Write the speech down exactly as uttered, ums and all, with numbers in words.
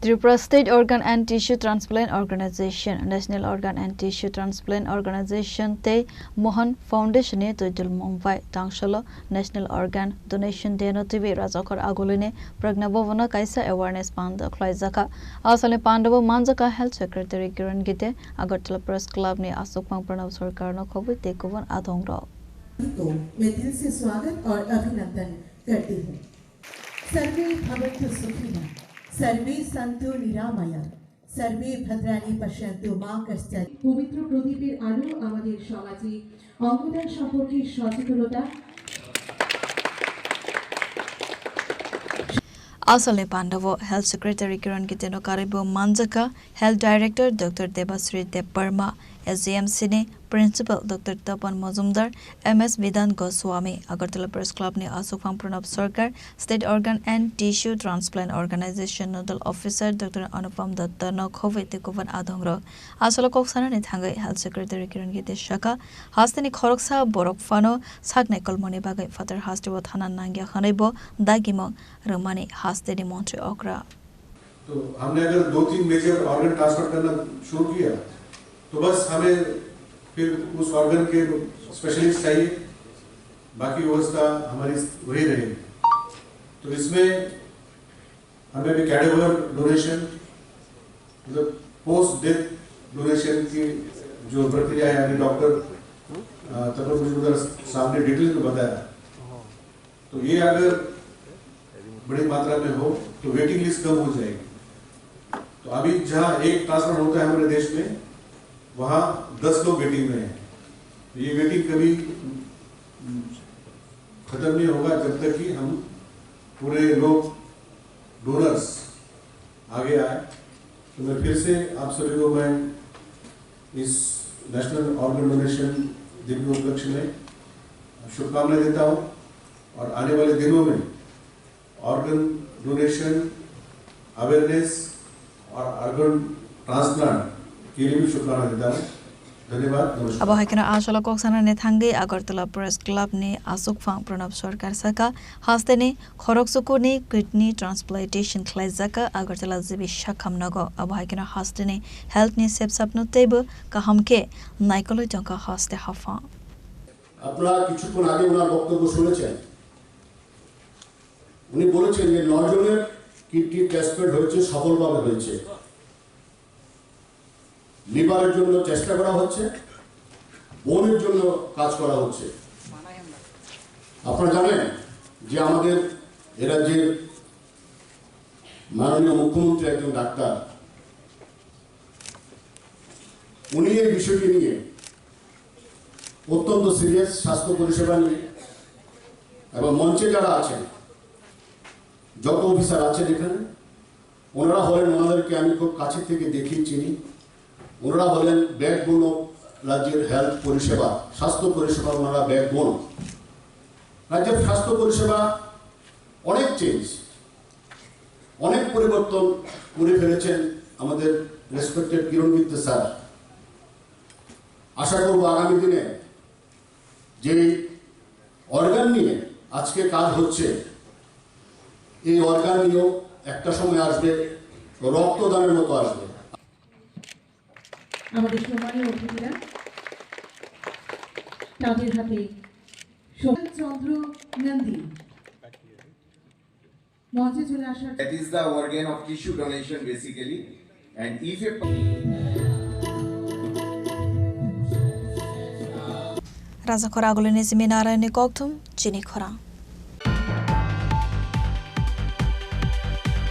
Tripura State Organ and Tissue Transplant Organization, National Organ and Tissue Transplant Organization tei Mohan Foundation ni twi dulmung bai tangsalo National Organ Donation Day no twiwi Rajakhor Agulini Pragna Bhavan o kaisa awareness panda khlaijak. A salni panda o manjak kha Health Secretary Kiran Gite, Agartala Press Club ni aswkphang Pranab Sarkar no khobwi tei kubun adongrok. को मैं दिल से स्वागत और अभिनंदन करती हूँ। सर्वे भवन्तु सुखिनः, सर्वे सन्तु निरामयः, सर्वे भद्राणि पश्यन्तु मा कश्चित्। পবিত্র প্রদীপের আলো আমাদের সমাজে অঙ্গদান সম্পর্কে সচেতনতা। Asalni pandao Health Secretary Kiran Gite no karwi bo manjak kha Health Director Doctor Debasri Debbarma, S G M C ni Principal Doctor Tapan Majumdar, M S Bidan Goswami, Agartala Press Club ni aswkphang Pranab Sarkar, State Organ and Tissue Transplant Organization Nodal Officer Doctor Anupam Datta no khobwi tei kubun adongrok. Asalo kok sanani thangwi Health Secretary Kiran Gite sakha, hasteni khoroksa borok phano saknai kolmoni bagwi phatar hasteo thana nangya hwnwi bo dagimung rwmani hasteni montri okra. तो हमने अगर दो तीन major organ transfer करना शुरू किया, तो बस हमें फिर उस ऑर्गन के स्पेशलिस्ट चाहिए, बाकी व्यवस्था हमारी वही रहेगी। तो इसमें हमें भी कैडेवर डोनेशन, मतलब पोस्ट डेथ डोनेशन की जो प्रक्रिया है, अभी डॉक्टर तपन मजूमदार साहब ने डिटेल में बताया। तो ये अगर बड़ी मात्रा में हो तो वेटिंग लिस्ट कम हो जाएगी। तो अभी जहाँ एक ट्रांसप्लांट होता है हमारे देश में, वहाँ दस लोग वेटिंग में हैं। तो ये वेटिंग कभी खत्म नहीं होगा जब तक कि हम पूरे लोग डोनर्स आगे आए। तो मैं फिर से आप सभी को मैं इस नेशनल ऑर्गन डोनेशन दिन के उपलक्ष्य में शुभकामनाएं देता हूँ और आने वाले दिनों में ऑर्गन डोनेशन अवेयरनेस और ऑर्गन ट्रांसप्लांट के लिए भी शुभकामनाएं देता हूँ। धन्यवाद, नमस्कार। Abo hai kheno asalo kok sanani thangwi Agartala Press Club ni aswkphang Pranab Sarkar sakha, hasteni khoroksukurni kidney transplantation khlaijak kha Agartala G B Sakham nogo. Abo hai kheno hasteni health ni sepsapno teibo kaham khe naikolwi tongkha haste haphang. আপনারা কিছুক্ষণ আগে ওনার বক্তব্য শুনেছেন। উনি বলেছেন যে নয় জনের কিডনি ট্রান্সপ্লান্ট হয়েছে, সফলভাবে হয়েছে। লিভারের জন্য চেষ্টা করা হচ্ছে, বোনের জন্য কাজ করা হচ্ছে। আপনারা জানেন যে আমাদের এ রাজ্যের মাননীয় মুখ্যমন্ত্রী একজন ডাক্তার, উনি এই বিষয়টি নিয়ে অত্যন্ত সিরিয়াস স্বাস্থ্য পরিষেবা নিয়ে, এবং মঞ্চে যারা আছেন, যত অফিসার আছেন এখানে, ওনারা হলেন, ওনাদেরকে আমি খুব কাছে থেকে দেখি, চিনি। ওনারা হলেন ব্যাকবোন অফ রাজ্যের হেলথ পরিষেবা, স্বাস্থ্য পরিষেবা, ওনারা ব্যাকবোন। রাজ্যের স্বাস্থ্য পরিষেবা অনেক চেঞ্জ, অনেক পরিবর্তন করে ফেলেছেন আমাদের রেসপেক্টেড কিরণ গিত্তে স্যার। আশা করব আগামী দিনে যে অর্গান নিয়ে আজকে কাজ হচ্ছে, এই অর্গান নিয়েও একটা সময় আসবে, রক্তদানের মতো আসবে। আমাদের সম্মানীয় অতিথিরা তাদের হাতে শোভাচন্দ্র নন্দী মঞ্চে চলে আসার That is the organ of tissue donation basically. And if a Rajakhor Agulini simi Narayanni kokthum chini khorang.